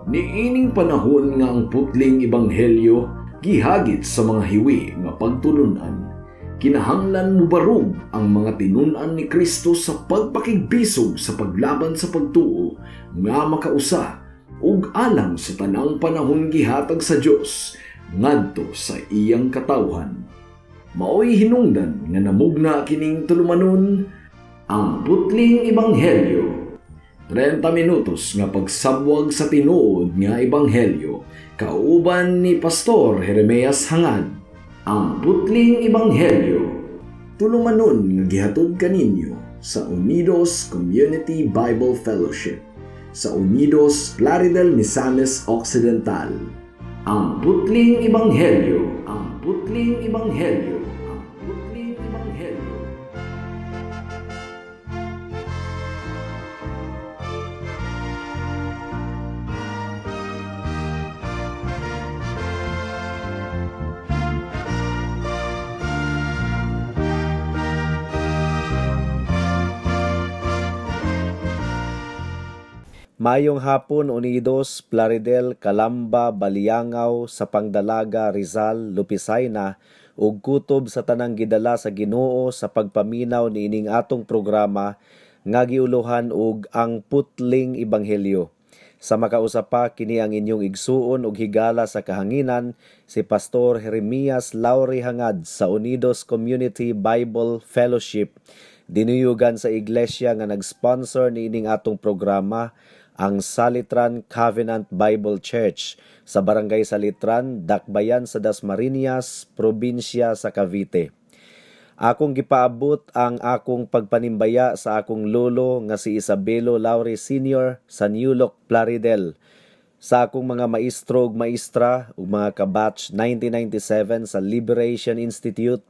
Niining panahon nga ang putling ebanghelyo gihagit sa mga hiwi nga pagtulunan, kinahanglan mubarog ang mga tinun-an ni Kristo sa pagpakigbisog sa paglaban sa pagtuo nga makausa ug alang sa tanang panahon gihatag sa Dios ngadto sa iyang katawhan. Maoy hinungdan nga namugna kining tulumanon, Ang Putling Ebanghelyo. 30 minutos nga pagsabwag sa tinuod nga ebanghelyo kauban ni Pastor Jeremias Hangad. Ang Putling Ebanghelyo. Tulumanon nga gihatod kaninyo sa Unidos Community Bible Fellowship sa Unidos, Plaridel, Misamis Occidental. Ang Putling Ebanghelyo, Ang Putling Ebanghelyo, Ang Putling Ebanghelyo. Mayong hapon, Unidos, Plaridel, Calamba, Baliangao, Sapang Dalaga, Rizal, Lupisayna ug kutob sa tanang gidala sa Ginoo sa pagpaminaw niining atong programa nga giuluhan og Ang Putling Ebanghelyo. Sa makausa pa, kini ang inyong igsuon ug higala sa kahanginan, si Pastor Jeremias Lauri Hangad sa Unidos Community Bible Fellowship. Dinuyugan sa iglesia nga nag-sponsor niining atong programa, ang Salitran Covenant Bible Church sa Barangay Salitran, Dakbayan sa Dasmariñas, probinsya sa Cavite. Akong gipaabot ang akong pagpanimbaya sa akong lolo nga si Isabelo Laure Sr. sa New Look, Plaridel. Sa akong mga maestro ug maestra ug mga kabatch 1997 sa Liberation Institute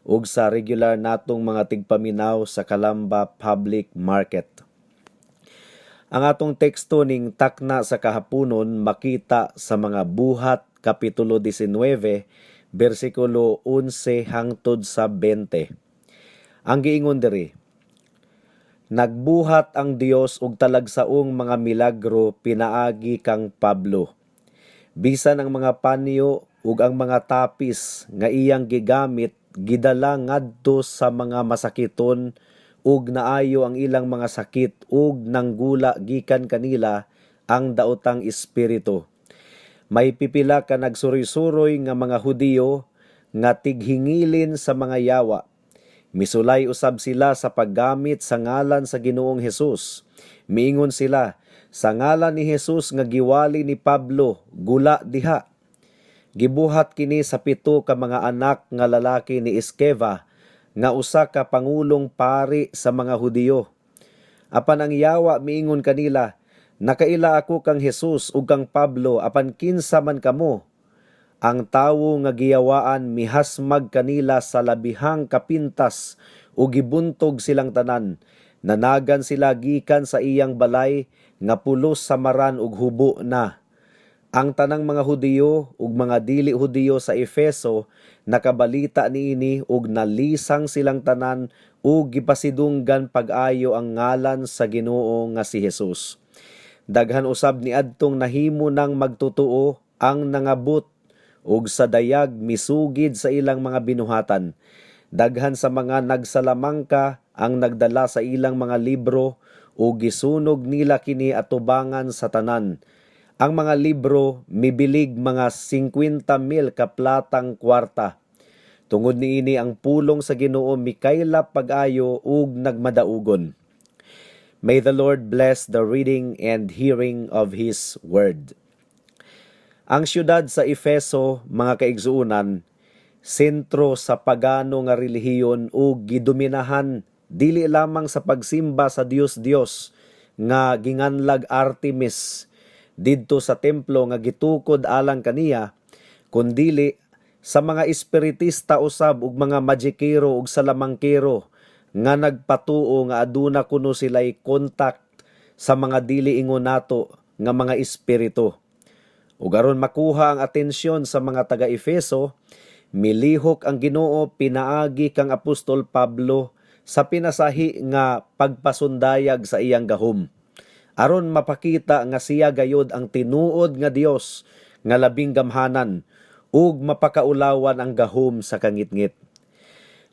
ug sa regular natong mga tigpaminaw sa Calamba Public Market. Ang atong teksto ning takna sa kahaponon makita sa mga Buhat Kapitulo 19, bersikulo 11 hangtod sa 20. Ang giingon diri, "Nagbuhat ang Dios og talagsaong mga milagro pinaagi kang Pablo. Bisan ang mga panyo ug ang mga tapis nga iyang gigamit gidala ngadto sa mga masakiton ug naayo ang ilang mga sakit ug nanggula gikan kanila ang daotang espiritu. May pipila ka nagsuroy-suroy nga mga Hudiyo nga tighingilin sa mga yawa. Misulay usab sila sa paggamit sa ngalan sa Ginoong Hesus. Miingon sila, 'Sa ngalan ni Hesus nga giwali ni Pablo, gula diha.' Gibuhat kini sa 7 ka mga anak nga lalaki ni Eskeva nga usa ka pangulong pari sa mga Hudiyo. Apan ang yawa miingon kanila, 'Nakaila ako kang Hesus ug kang Pablo, apan kinsa man kamo?' Ang tawo nga giyawaan mihasmag kanila sa labihang kapintas ug gibuntog silang tanan. Nanagan sila gikan sa iyang balay nga pulos samaran ug hubo na. Ang tanang mga Hudiyo ug mga dili Hudiyo sa Efeso nakabalita niini ug nalisang silang tanan ug gipasidunggan pag-ayo ang ngalan sa Ginoo nga si Hesus. Daghan usab niadtong nahimo nang magtotoo ang nangabot ug sa dayag misugid sa ilang mga binuhatan. Daghan sa mga nagsalamangka ang nagdala sa ilang mga libro ug gisunog nila kini atubangan sa tanan. Ang mga libro mibilig mga 50,000 ka platang kwarta. Tungod niini ang pulong sa Ginoo mikaylap pag-ayo ug nagmadaugon." May the Lord bless the reading and hearing of His Word. Ang siyudad sa Efeso, mga kaigsuonan, sentro sa pagano nga relihiyon ug gidominahan dili lamang sa pagsimba sa Dios-Dios nga ginganlag Artemis didto sa templo nga gitukod alang kaniya, kundili sa mga espiritista usab ug mga majikero ug salamangkero nga nagpatuo nga aduna kuno sila'y contact sa mga dili ingon nato nga mga espiritu. Ug aron makuha ang atensyon sa mga taga-Efeso, milihok ang Ginoo pinaagi kang Apostol Pablo sa pinasahi nga pagpasundayag sa iyang gahom. aron mapakita nga siya gayod ang tinuod nga Dios nga labing gamhanan ug mapakaulawan ang gahom sa kangitngit.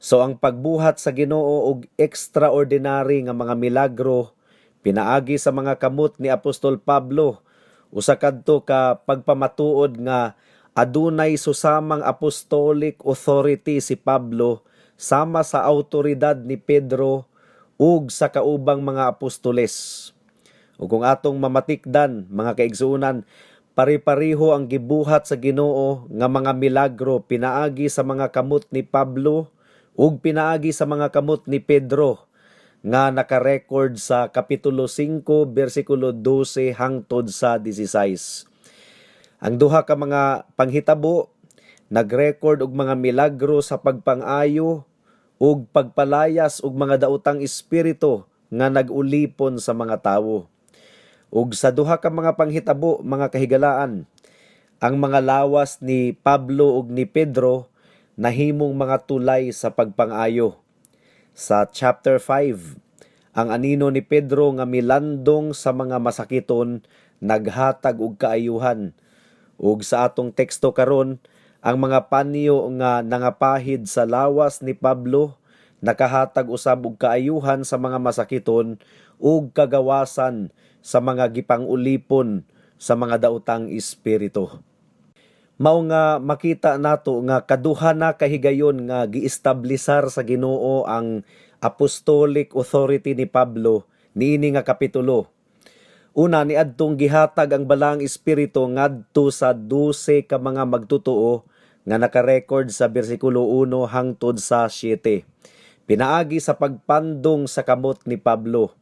So ang pagbuhat sa Ginoo og extraordinary nga mga milagro pinaagi sa mga kamot ni Apostol Pablo usa kadto ka pagpamatuod nga adunay susamang apostolic authority si Pablo sama sa autoridad ni Pedro ug sa kaubang mga apostoles. Ug kung atong mamatikdan, mga kaigsuonan, pare-pareho ang gibuhat sa Ginoo nga mga milagro pinaagi sa mga kamot ni Pablo ug pinaagi sa mga kamot ni Pedro nga naka-record sa Kapitulo 5 bersikulo 12 hangtod sa 16. Ang duha ka mga panghitabo nag-record og mga milagro sa pagpang-ayo ug pagpalayas og mga daotang espiritu nga nag-ulipon sa mga tawo. Ug sa duha ka mga panghitabo, mga kahigalaan, ang mga lawas ni Pablo ug ni Pedro nahimong mga tulay sa pagpang-ayo. Sa chapter 5, ang anino ni Pedro nga milandong sa mga masakiton naghatag og kaayuhan. Ug sa atong teksto karon, ang mga panyo nga nangapahid sa lawas ni Pablo nakahatag usab og kaayuhan sa mga masakiton ug kagawasan sa mga gipang-ulipon sa mga daotang espiritu. Mao nga makita nato nga kaduha na kahigayon nga giestablisar sa Ginoo ang apostolic authority ni Pablo niini nga kapitulo. Una, niadtong gihatag ang Balaang Espiritu ngadto sa 12 ka mga magtutoo nga naka-record sa bersikulo 1 hangtod sa 7, pinaagi sa pagpandong sa kamot ni Pablo.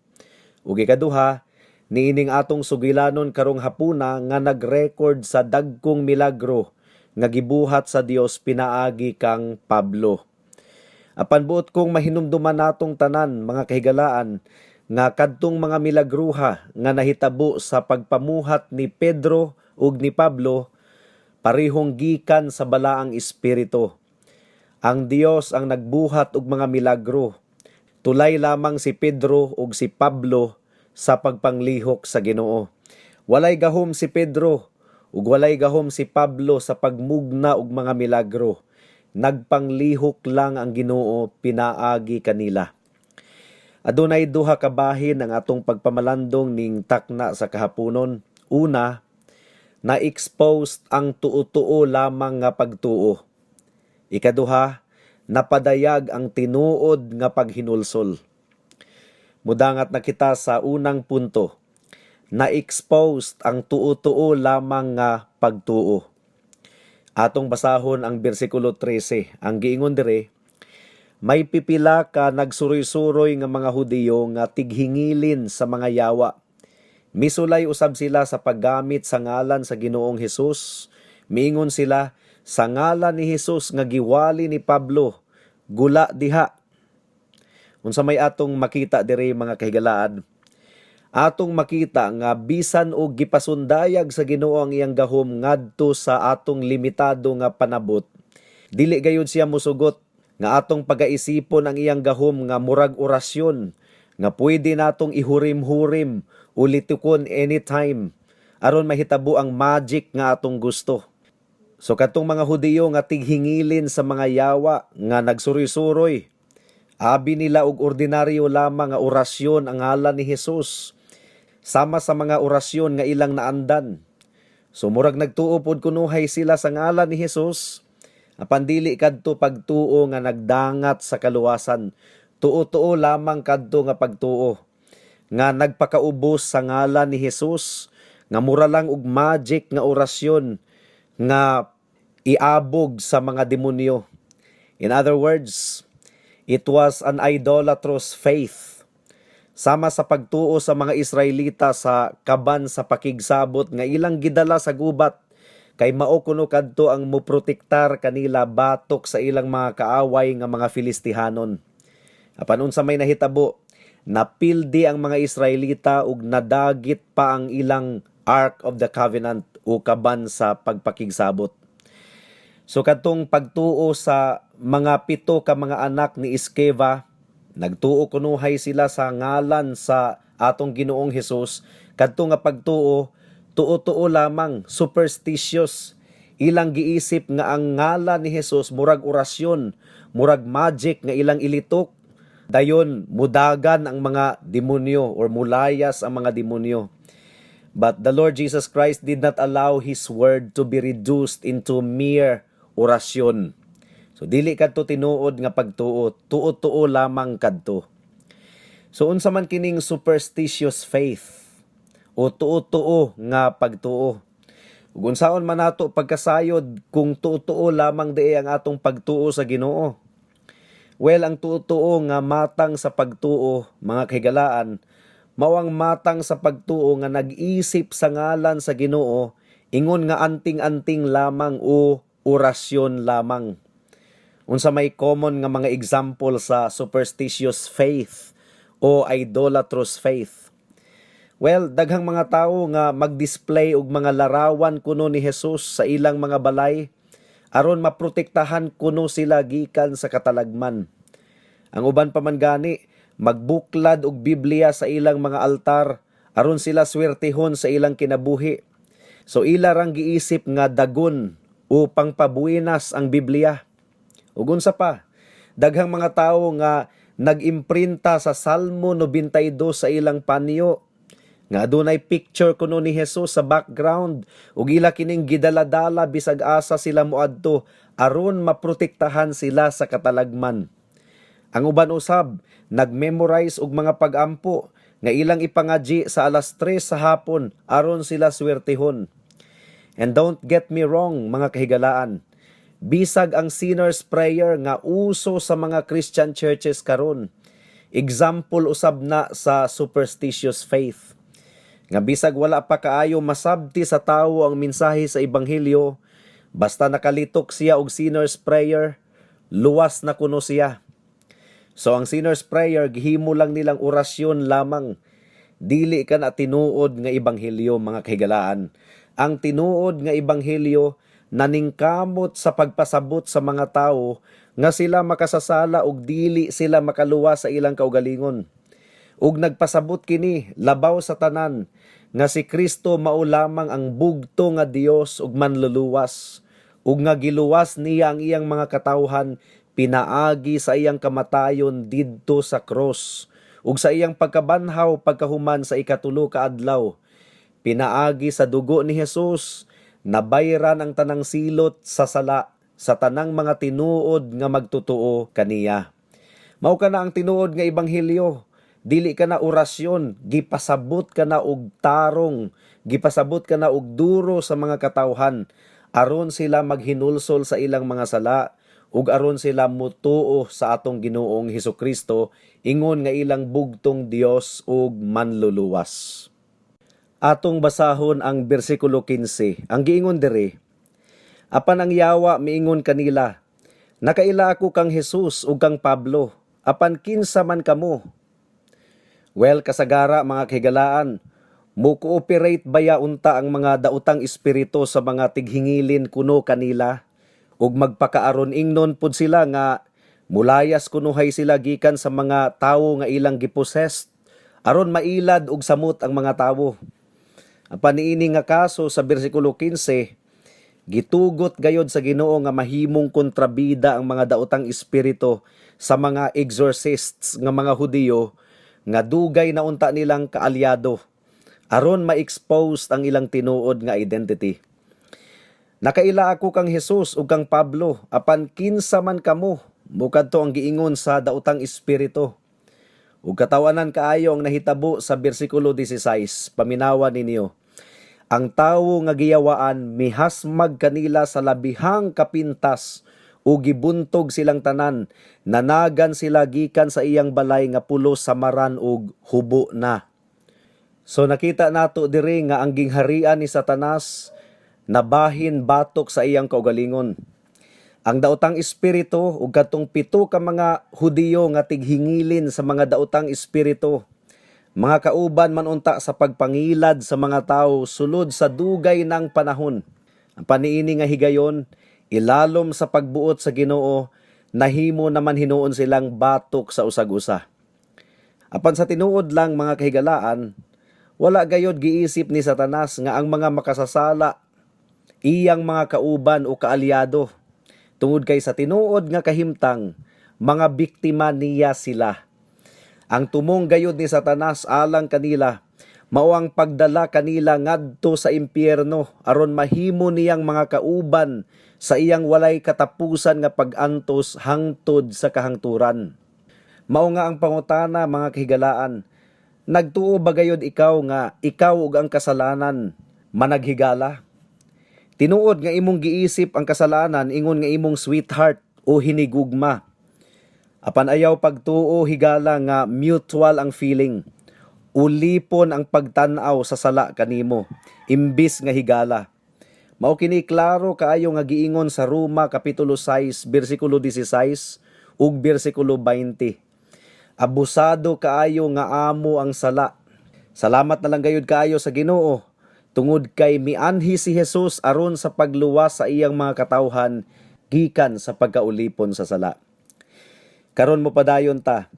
Ug ikaduha, niining atong sugilanon karong hapuna nga nag-record sa dagkong milagro nga gibuhat sa Dios pinaagi kang Pablo. Apan buot kong mahinumduman natong tanan, mga kahigalaan, nga kadtong mga milagruha nga nahitabo sa pagpamuhat ni Pedro ug ni Pablo parehong gikan sa Balaang Espiritu. Ang Dios ang nagbuhat og mga milagro. Tulay lamang si Pedro ug si Pablo sa pagpanglihok sa Ginoo. Walay gahom si Pedro ug walay gahom si Pablo sa pagmugna og mga milagro. Nagpanglihok lang ang Ginoo pinaagi kanila. Adunay duha ka bahin ang atong pagpamalandong ning takna sa kahaponon. Una, na-exposed ang tuo-tuo lamang nga pagtuo. Ikaduha, napadayag ang tinuod nga paghinulsol. Mudangat na kita sa unang punto. Na-exposed ang tuo-tuo lamang nga pagtuo. Atong basahon ang bersikulo 13. Ang giingon dire, "May pipila ka nagsuroy-suroy nga mga Hudiyo nga tighingilin sa mga yawa. Misulay usab sila sa paggamit sa ngalan sa Ginoong Hesus. Miingon sila, 'Sa ngalan ni Hesus nga giwali ni Pablo, gula diha.'" Unsa may atong makita diri, mga kahigalaan? Atong makita nga bisan og gipasundayag sa Ginoo ang iyang gahom ngadto sa atong limitado nga panabot, dili gayud siya musugot nga atong pagaisipon ang iyang gahom nga murag orasyon nga pwede natong ihurim-hurim o litukon anytime aron mahitabo ang magic nga atong gusto. So katong mga Hudiyo nga tighingilin sa mga yawa nga nagsuroy-suroy, abi nila og ordinaryo lamang nga orasyon ang ngalan ni Hesus, sama sa mga orasyon nga ilang naandan. So murag nagtuo pod kunuhay sila sa ngalan ni Hesus, apan dili kadto pagtuo nga nagdangat sa kaluwasan. Tuo-tuo lamang kadto nga pagtuo nga nagpakaubos sa ngalan ni Hesus nga mura lang og magic nga orasyon nga iabog sa mga demonyo. In other words, it was an idolatrous faith. Sama sa pagtuo sa mga Israelita sa kaban sa pakigsabot nga ilang gidala sa gubat kay mao kuno kadto ang muprotektar kanila batok sa ilang mga kaaway nga mga Filistihanon. Apan unsa may nahitabo, napildi ang mga Israelita ug nadagit pa ang ilang Ark of the Covenant o kaban sa pagpakigsabot. So kadtong pagtuo sa mga 7 ka mga anak ni Esceva, nagtuo kunuhay sila sa ngalan sa atong Ginoong Hesus Kadto nga pagtuo, tuo-tuo lamang, superstitious. Ilang giisip nga ang ngalan ni Jesus murag orasyon, murag magic nga ilang ilitok. Dayon mudagan ang mga demonyo or mulayas ang mga demonyo. But the Lord Jesus Christ did not allow His word to be reduced into mere orasyon. So dili kadto tinuod nga pagtuo, tuo-tuo lamang kadto. So unsa man kining superstitious faith o tuo-tuo nga pagtuo? Ug unsaon man nato pagkasayod kung tuo-tuo lamang diay ang atong pagtuo sa Ginoo? Well, ang tuo-tuo nga matang sa pagtuo, mga kahigalaan, mao ang matang sa pagtuo nga nag-isip sa ngalan sa Ginoo ingon nga anting-anting lamang o orasyon lamang. Unsa may common nga mga example sa superstitious faith o idolatrous faith? Well, daghang mga tawo nga mag-display og mga larawan kuno ni Jesus sa ilang mga balay aron maprotektahan kuno sila gikan sa katalagman. Ang uban pa man gani magbuklad og Biblia sa ilang mga altar aron sila swertehon sa ilang kinabuhi. So ila rang giisip nga dagon o pangpabuenas ang Biblia. Ug unsa pa, daghang mga tawo nga nag-imprinta sa Salmo 92 sa ilang panyo nga adunay picture kuno ni Jesus sa background ug ila kining gidaladala bisag asa sila moadto aron maprotektahan sila sa katalagman. Ang uban usab nag-memorize og mga pag-ampo nga ilang ipangadyi sa alas 3 sa hapon aron sila swertehon. And don't get me wrong, mga kahigalaan. Bisag ang sinner's prayer nga uso sa mga Christian churches karon, example usab na sa superstitious faith. Nga bisag wala pa kaayo masabti sa tawo ang mensahe sa ebanghelyo, basta nakalitok siya og sinner's prayer, luwas na kuno siya. So ang sinner's prayer gihimo lang nilang orasyon lamang. Dili ka na tinuod nga ebanghelyo, mga kahigalaan. Ang tinuod nga ebanghelyo naningkamot sa pagpasabot sa mga tawo nga sila makasasala ug dili sila makaluwas sa ilang kaugalingon. Ug nagpasabot kini labaw sa tanan nga si Kristo mao lamang ang bugto nga Dios ug manluluwas ug nga giluwas niya ang iyang mga katawhan pinaagi sa iyang kamatayon didto sa cross ug sa iyang pagkabanhaw pagkahuman sa ikatulo ka adlaw. Pinaagi sa dugo ni Jesus, nabayran ang tanang silot sa sala sa tanang mga tinuod nga magtutuo kaniya. Mao kana ang tinuod nga ebanghelyo. Dili kana orasyon, gipasabot kana og tarong, gipasabot kana og duro sa mga katawhan aron sila maghinulsol sa ilang mga sala ug aron sila mutuo sa atong Ginoong Hesukristo ingon nga ilang bugtong Dios ug manluluwas. Atong basahon ang bersikulo 15. Ang giingon diri, "Apan ang yawa miingon kanila, 'Nakaila ako kang Jesus ug kang Pablo, apan kinsa man kamo?'" Well, kasagara, mga kahigalaan, mo cooperate baya unta ang mga daotang espiritu sa mga tighingilin kuno kanila ug magpakaaron ingnon pud sila nga mulayas kunuhay sila gikan sa mga tawo nga ilang gipossessed aron mailad og samot ang mga tawo? Apan niini nga kaso sa bersikulo 15, gitugot gayod sa Ginoo nga mahimong kontrabida ang mga daotang espiritu sa mga exorcists nga mga Hudiyo nga dugay na unta nilang kaalyado aron ma-expose ang ilang tinuod nga identity. "Nakaila ako kang Jesus ug kang Pablo, apan kinsa man kamo?" mao kadto ang giingon sa daotang espiritu. Ug katawanan kaayo ang nahitabo sa bersikulo 16, paminawa ninyo. "Ang tawo nga giyawaan mihasmag kanila sa labihang kapintas ug gibuntog silang tanan, nanagan sila gikan sa iyang balay nga pulos samaran ug hubo na." So nakita nato diri nga ang gingharian ni Satanas nabahin batok sa iyang kaugalingon. Ang daotang espiritu ug kadtong pito ka mga Hudiyo nga tighingilin sa mga daotang espiritu, mga kauban man unta sa pagpangilad sa mga tawo sulod sa dugay ng panahon. Apan niini nga higayon, ilalom sa pagbuot sa Ginoo, nahimo naman hinuon silang batok sa usag-usa. Apan sa tinuod lang, mga kahigalaan, Wala gayod giisip ni Satanas nga ang mga makasasala iyang mga kauban o kaalyado. Tungod kay sa tinuod nga kahimtang, mga biktima niya sila. Ang tumong gayod ni Satanas alang kanila, mao ang pagdala kanila ngadto sa impyerno aron mahimo niyang mga kauban sa iyang walay katapusan nga pag-antos hangtod sa kahangturan. Mao nga ang pangutana, mga kahigalaan, nagtuo ba gayod ikaw nga ikaw ug ang kasalanan managhigala? Tinuod nga imong giisip ang kasalanan ingon nga imong sweetheart o hinigugma. Apan ayaw pagtuo, higala, nga mutual ang feeling. Ulipon ang pagtan-aw sa sala kanimo imbis nga higala. Mao kini klaro kaayo nga giingon sa Roma kapitulo 6 bersikulo 16 ug bersikulo 20. Abusado kaayo nga amo ang sala. Salamat na lang gayud kaayo sa Ginoo tungod kay mianhi si Jesus aron sa pagluwas sa iyang mga katawhan gikan sa pagkaulipon sa sala. Karon mo padayon ta.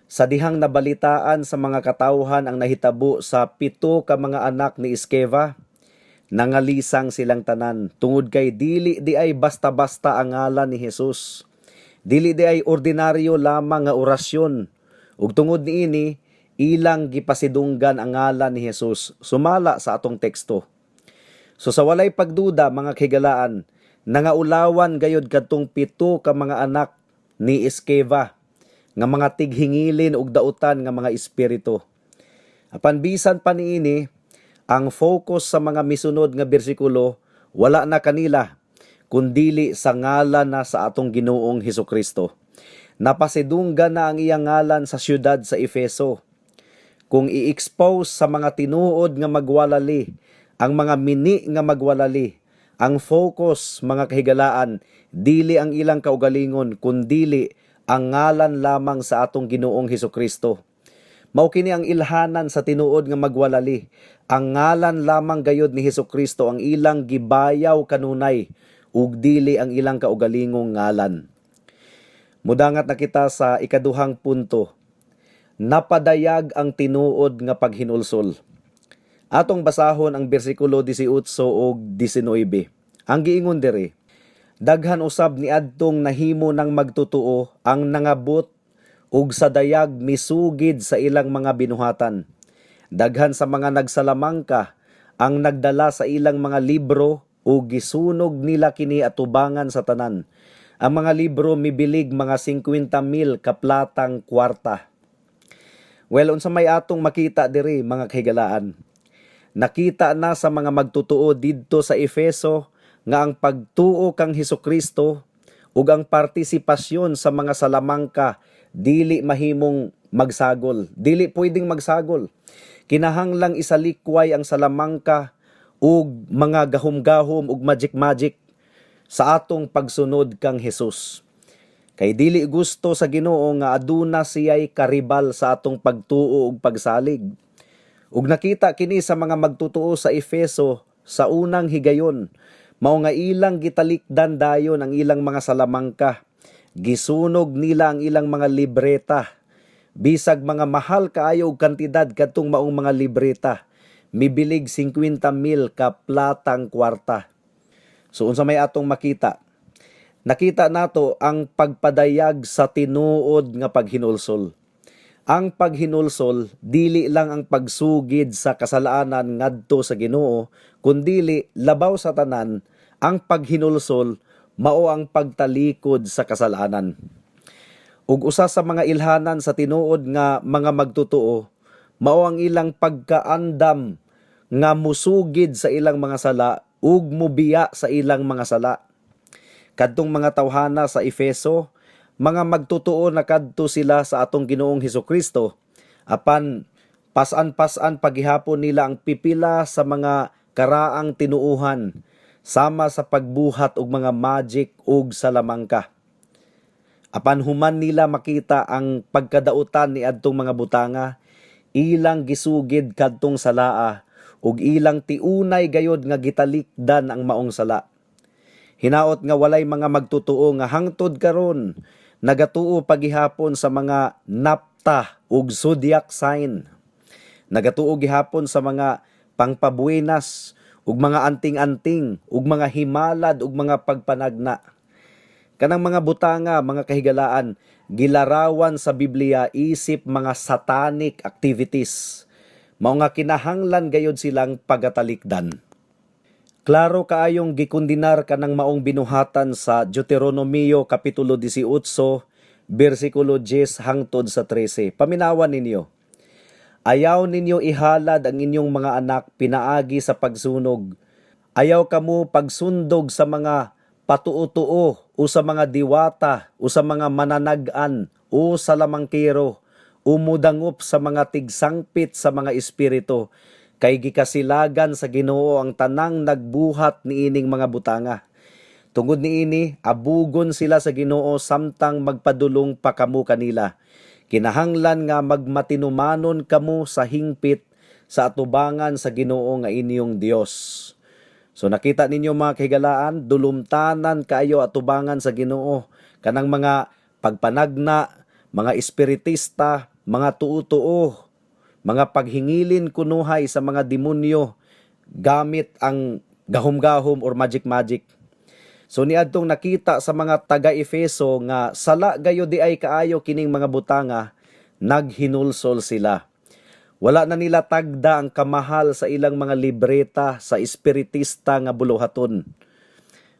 Sa dihang nabalitaan sa mga katawhan ang nahitabo sa 7 ka mga anak ni Esceva, nangalisang silang tanan tungod kay dili di ay basta-basta ang ngalan ni Jesus. Dili di ay ordinaryo lamang nga orasyon. Ug tungod niini, ilang gipasidunggan ang ngalan ni Jesus sumala sa atong teksto. So sa walay pagduda, mga kahigalaan, nangaulawan gayod kadtong 7 ka mga anak ni Esceva nga mga tighingilin ug dautan nga mga espiritu. Apan bisan pa niini, ang focus sa mga misunod nga bersikulo wala na kanila kundili sa ngalan na sa atong Ginoong Hesukristo. Napasidunggan na ang iyang ngalan sa siyudad sa Efeso. Kung i-expose sa mga tinuod nga magwalali, ang mga mini nga magwalali, ang focus, mga kahigalaan, dili ang ilang kaugalingon kundili ang ngalan lamang sa atong Ginoong Hesukristo. Mao kini ang ilhanan sa tinuod nga magwalali. Ang ngalan lamang gayod ni Hesukristo ang ilang gibayaw kanunay ug dili ang ilang kaugalingong ngalan. Mudangat na kita sa ikaduhang punto. Napadayag ang tinuod nga paghinulsol. Atong basahon ang bersikulo 18 ug 19. Ang giingon diri, daghan usab ni adtong nahimo ng magtotoo ang nangabot ug sa dayag misugid sa ilang mga binuhatan. Daghan sa mga nagsalamangka ang nagdala sa ilang mga libro ug gisunog nila kini atubangan sa tanan. Ang mga libro mibilig mga 50,000 kaplatang kwarta. Well, unsa may atong makita diri, mga kahigalaan? Nakita na sa mga magtotoo didto sa Efeso nga ang pagtuo kang Hesukristo ug ang partisipasyon sa mga salamangka dili mahimong magsagol. Dili pwedeng magsagol. Kinahanglang isalikway ang salamangka ug mga gahom-gahom ug magic-magic sa atong pagsunod kang Hesus. Kay dili gusto sa Ginoo nga aduna siya'y karibal sa atong pagtuo ug pagsalig. Ug nakita kini sa mga magtotoo sa Efeso sa unang higayon, mao nga ilang gitalikdan dayon ang ilang mga salamangka. Gisunog nila ang ilang mga libreta. Bisag mga mahal kaayo og kantidad kadtong maong mga libreta. Mibilig 50,000 ka platang kwarta. So unsa may atong makita? Nakita nato ang pagpadayag sa tinuod nga paghinulsol. Ang paghinulsol dili lang ang pagsugid sa kasalanan ngadto sa Ginoo, kundili labaw sa tanan, ang paghinulsol mao ang pagtalikod sa kasalanan. Ug usa sa mga ilhanan sa tinuod nga mga magtotoo mao ang ilang pagkaandam nga musugid sa ilang mga sala ug mubiya sa ilang mga sala. Kadtong mga tawhana sa Efeso, mga magtotoo na kadto sila sa atong Ginoong Hesukristo, apan pasan-pasan pagihapon nila ang pipila sa mga karaang tinuuhan sama sa pagbuhat og mga magic ug salamangka. Apan human nila makita ang pagkadautan ni adtong mga butanga, ilang gisugid kadtong salaa ug ilang tiunay gayod nga gitalikdan ang maong sala. Hinaot nga walay mga magtotoo nga hangtod karon nagatuo pagihapon sa mga napta ug zodiac sign. Nagatuo gihapon sa mga pangpabuenas ug mga anting-anting ug mga himalad ug mga pagpanagna. Kanang mga butanga, mga kahigalaan, gilarawan sa Biblia isip mga satanic activities. Mao nga kinahanglan gayod silang pagatalikdan. Klaro kaayong gikundinar kanang maong binuhatan sa Deuteronomio kapitulo 18 bersikulo 10 hangtod sa 13. Paminawan ninyo. Ayaw ninyo ihalad ang inyong mga anak pinaagi sa pagsunog. Ayaw kamo pagsundog sa mga patuo-tuo o sa mga diwata o sa mga mananag-an o sa lamangkero o mudangop sa mga tigsangpit sa mga espiritu, kay gikasilagan sa Ginoo ang tanang nagbuhat niining mga butanga. Tungod niini, abugon sila sa Ginoo samtang magpadulong pa kamo kanila. Kinahanglan nga magmatinumanon kamo sa hingpit sa atubangan sa Ginoo nga inyong Dios. So nakita ninyo, mga kahigalaan, dulumtanan kaayo atubangan sa Ginoo kanang mga pagpanagna, mga espiritista, mga tuo-tuo, mga paghingilin kunuhay sa mga demonyo gamit ang gahom-gahom or magic-magic. So niadtong nakita sa mga taga-Efeso nga sala gayod diay kaayo kining mga butanga, naghinulsol sila. Wala na nila tagda ang kamahal sa ilang mga libreta sa espiritista nga buluhaton.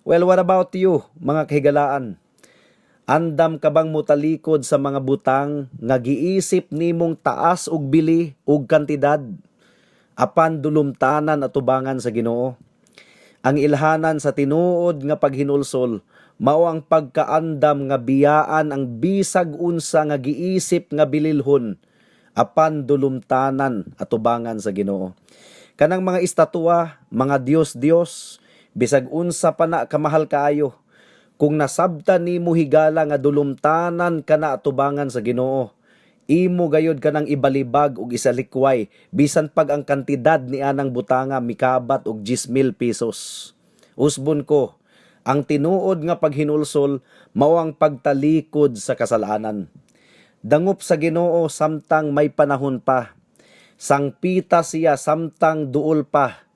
Well, what about you, mga kahigalaan? Andam ka bang mutalikod sa mga butang nga giisip nimong taas og bili og kantidad apan dulumtanan atubangan sa Ginoo? Ang ilhanan sa tinuod nga paghinulsol mao ang pagkaandam nga biyaan ang bisag unsa nga giisip nga bililhon apan dulumtanan atubangan sa Ginoo. Kanang mga estatwa, mga dios-dios, bisag unsa pa na kamahal kaayo, kung nasabtan nimo, higala, nga dulumtanan kana atubangan sa Ginoo, imo gayod kanang ibalibag ug isalikway bisan pag ang kantidad ni anang butanga mikabat og 10,000 pesos. Usbon ko, ang tinuod nga paghinulsol mao ang pagtalikod sa kasalanan. Dangop sa Ginoo samtang may panahon pa. Sangpita siya samtang duol pa.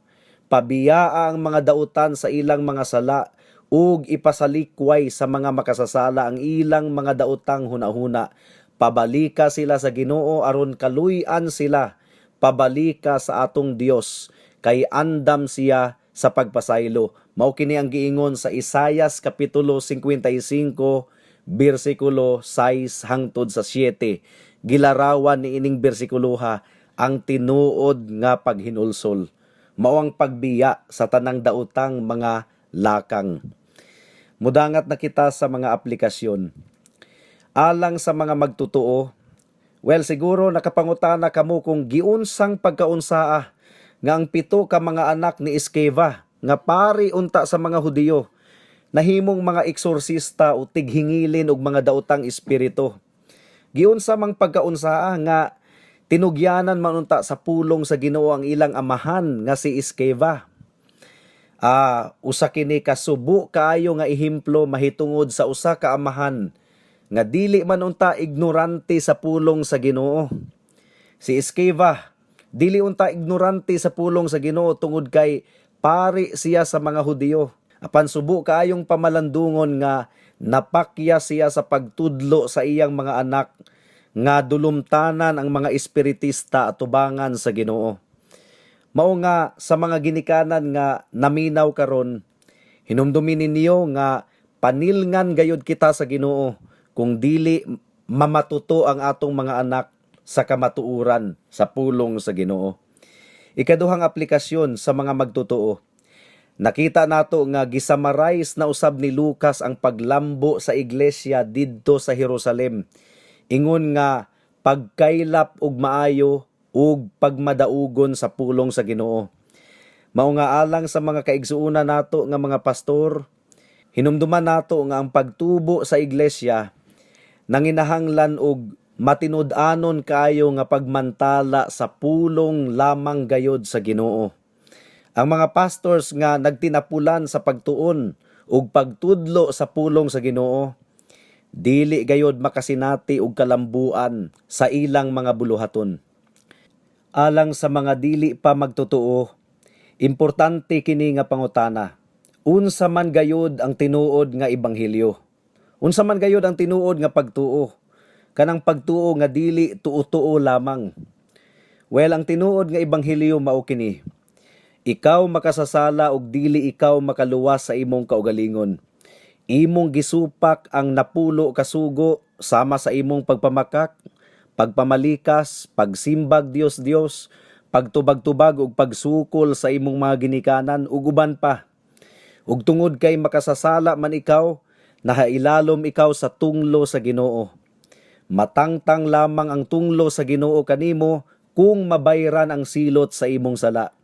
Pabiyaa ang mga dautan sa ilang mga sala ug ipasalikway sa mga makasasala ang ilang mga daotang hunahuna. Pabalika sila sa Ginoo aron kaluy-an sila. Pabalika sa atong Dios kay andam siya sa pagpasaylo. Mao kini ang giingon sa Isayas kapitulo 55 bersikulo 6 hangtod sa 7. Gilarawan ni ining bersikuloha ang tinuod nga paghinulsol. Mao ang pagbiya sa tanang daotang mga lakang. Mudangat na kita sa mga aplikasyon. Alang sa mga magtutoo, well, siguro nakapangutana kamo kung giunsang pagkaunsaa nga ang pito ka mga anak ni Esceva nga pari unta sa mga Hudiyo nahimong mga eksorsista o tighingilin og mga daotang espiritu. Giunsa mang pagkaunsaa nga tinugyanan man unta sa pulong sa Ginoo ang ilang amahan nga si Esceva? Usa kini kasubo kaayo nga ehemplo mahitungod sa usa ka amahan nga dili man unta ignorante sa pulong sa Ginoo. Si Esceva dili unta ignorante sa pulong sa Ginoo tungod kay pari siya sa mga Hudiyo. Apan subo kaayong pamalandungon nga napakya siya sa pagtudlo sa iyang mga anak nga dulumtanan ang mga espiritista atubangan sa Ginoo. Mao nga sa mga ginikanan nga naminaw karon, hinumdumi ninyo nga panilngan gayud kita sa Ginoo kung dili mamatuto ang atong mga anak sa kamatuoran sa pulong sa Ginoo. Ikaduhang aplikasyon sa mga magtotoo. Nakita nato nga gisummarize na usab ni Lucas ang paglambo sa iglesia didto sa Jerusalem. Ingon nga pagkaylap og maayo ug pagmadaugon sa pulong sa Ginoo. Mao nga alang sa mga kaigsuonan nato nga mga pastor, hinumduman nato nga ang pagtubo sa iglesia nanginahanglan og matinud-anon kaayo nga pagmantala sa pulong lamang gayod sa Ginoo. Ang mga pastors nga nagtinapulan sa pagtuon ug pagtudlo sa pulong sa Ginoo, dili gayod makasinati og kalambuan sa ilang mga buluhaton. Alang sa mga dili pa magtotoo, importante kini nga pangutana. Unsa man gayud ang tinuod nga ebanghelyo? Unsa man gayud ang tinuod nga pagtuo? Kanang pagtuo nga dili tuo-tuo lamang. Well, ang tinuod nga ebanghelyo mao kini. Ikaw makasasala ug dili ikaw makaluwas sa imong kaugalingon. Imong gisupak ang 10 ka sugo sama sa imong pagpamakak, pagpamalikas, pagsimbag Dios-Dios, pagtubag-tubag ug pagsukol sa imong mga ginikanan ug uban pa. Ug tungod kay makasasala man ikaw, nahailalom ikaw sa tunglo sa Ginoo. Matangtang lamang ang tunglo sa Ginoo kanimo kung mabayran ang silot sa imong sala.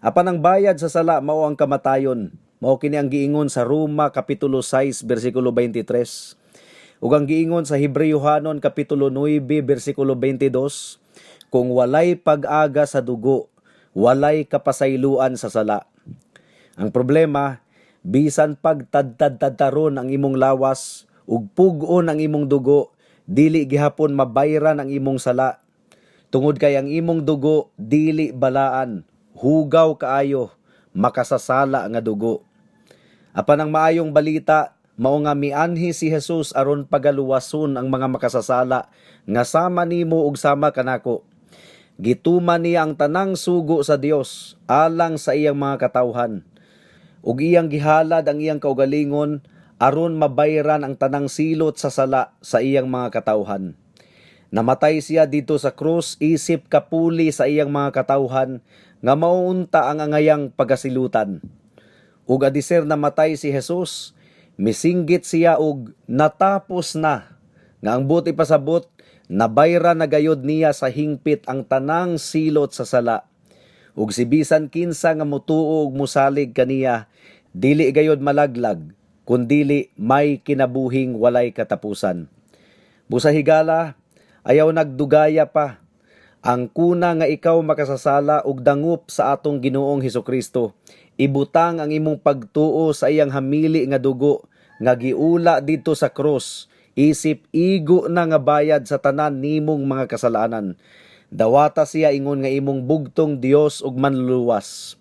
Apan ang bayad sa sala mao ang kamatayon. Mao kini ang giingon sa Roma kapitulo 6 bersikulo 23. Ug ang giingon sa Hebreohanon kapitulo 9 bersikulo 22, kung walay pag-aga sa dugo, walay kapasayloan sa sala. Ang problema, bisan pagtadtad-tadtaron ang imong lawas ug pug-on ang imong dugo, dili gihapon mabayran ang imong sala. Tungod kay ang imong dugo dili balaan, hugaw kaayo, makasasala nga dugo. Apan ang maayong balita, mao nga mianhi si Jesus aron pagaluwason ang mga makasasala nga sama nimo ug sama kanako. Gituman niya ang tanang sugo sa Dios alang sa iyang mga katawhan. Ug iyang gihalad ang iyang kaugalingon aron mabayran ang tanang silot sa sala sa iyang mga katawhan. Namatay siya didto sa krus isip kapuli sa iyang mga katawhan nga mao unta ang angayang pagasilutan. Ug adiser namatay si Jesus, misinggit siya og "Natapos na." Nga ang buot ipasabot, nabayran na gayod niya sa hingpit ang tanang silot sa sala. Ug si bisan kinsa nga mutuo ug musalig kaniya, dili gayod malaglag, kundili may kinabuhing walay katapusan. Busa higala, ayaw nagdugaya pa. Ang kuna nga ikaw makasasala ug dangop sa atong Ginoong Hesukristo. Ibutang ang imong pagtuo sa iyang hamili nga dugo nga giula didto sa krus isip igo na nga bayad sa tanan nimong mga kasalanan. Dawata siya ingon nga imong bugtong Dios ug manluluwas.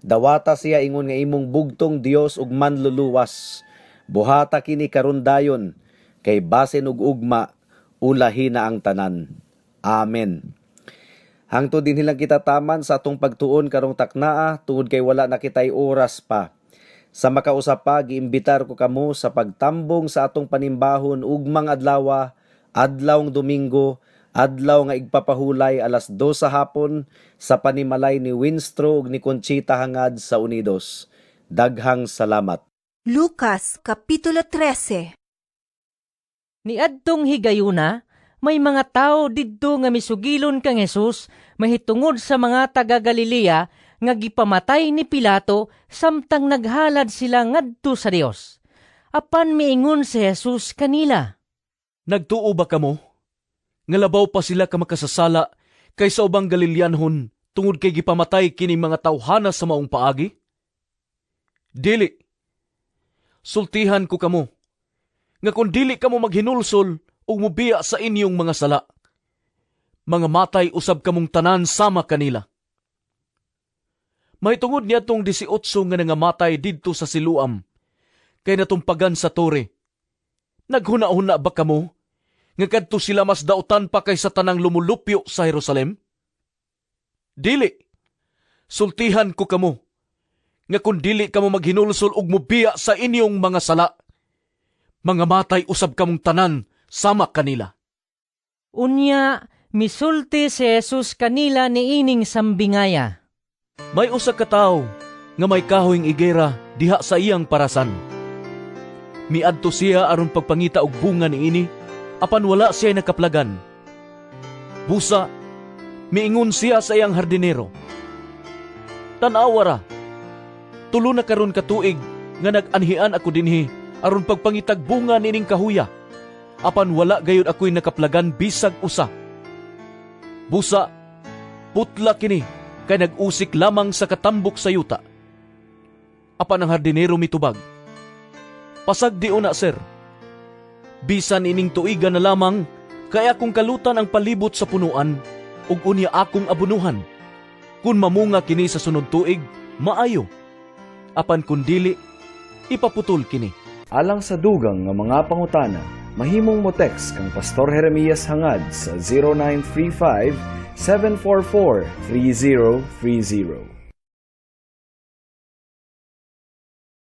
Dawata siya ingon nga imong bugtong Dios ug manluluwas. Buhata kini karon dayon kay basin ug ugma ulahi na ang tanan. Amen. Hangtod dinhi lang kita taman sa atong pagtuon karong taknaa tungod kay wala na kitay oras pa. Sa makausa pa, giimbitar ko kamo sa pagtambong sa atong panimbahon ugmang adlawa, adlawng Domingo, adlaw nga igpapahulay, alas 2 sa hapon sa panimalay ni Winstro ug ni Conchita Hangad sa Unidos. Daghang salamat. Lucas Kapitulo 13. Niadtong higayuna, may mga tao didto nga misugilon kang Jesus mahitungod sa mga taga Galilea nga gipamatay ni Pilato samtang naghalad sila ngadto sa Dios. Apan miingon si Jesus kanila, Nagtuo ba kamo nga labaw pa sila ka makasasala kaysa ubang Galileanhon tungod kay gipamatay kini mga tawhana sa maong paagi? Dili. Sultihan ko kamo nga kung dili kamo maghinulsol ug mubiya sa inyong mga sala, mga matay usab kamong tanan sama kanila. Mahitungod niadtong 18 nga nangamatay didto sa Siloam, kay natumpagan sa tore, naghuna-huna ba kamo nga kadto sila mas dautan pa kaysa tanang lumulupyo sa Jerusalem? Dili. Sultihan ko kamo nga kung dili kamo maghinulsol ug mubiya sa inyong mga sala, mga matay usab kamong tanan sama kanila. Unya, misulti si Jesus kanila niining sambingaya. May usa ka tawo nga may kahoyng igera diha sa iyang parasan. Miadto siya aron pagpangita og bunga niini, apan wala siya nakaplagan. Busa, miingon siya sa iyang hardinero, "Tan-awa ra, 3 na karon ka tuig nga nag-anhian ako dinhi aron pagpangitag bunga nining kahuya, apan wala gayud ako'y nakaplagan bisag usa. Busa, putla kini kay nag-usik lamang sa katambok sa yuta." Apan ang hardinero mitubag, "Pasagdi una, sir. Bisan ining tuiga na lamang, kay akong kalutan ang palibot sa punuan. Ug unya akong abunuhan. Kun mamunga kini sa sunod tuig, maayo. Apan kun dili, ipaputol kini. Alang sa dugang nga mga pangutana, mahimong mo text kang Pastor Jeremias Hangad sa 0935 744 3030.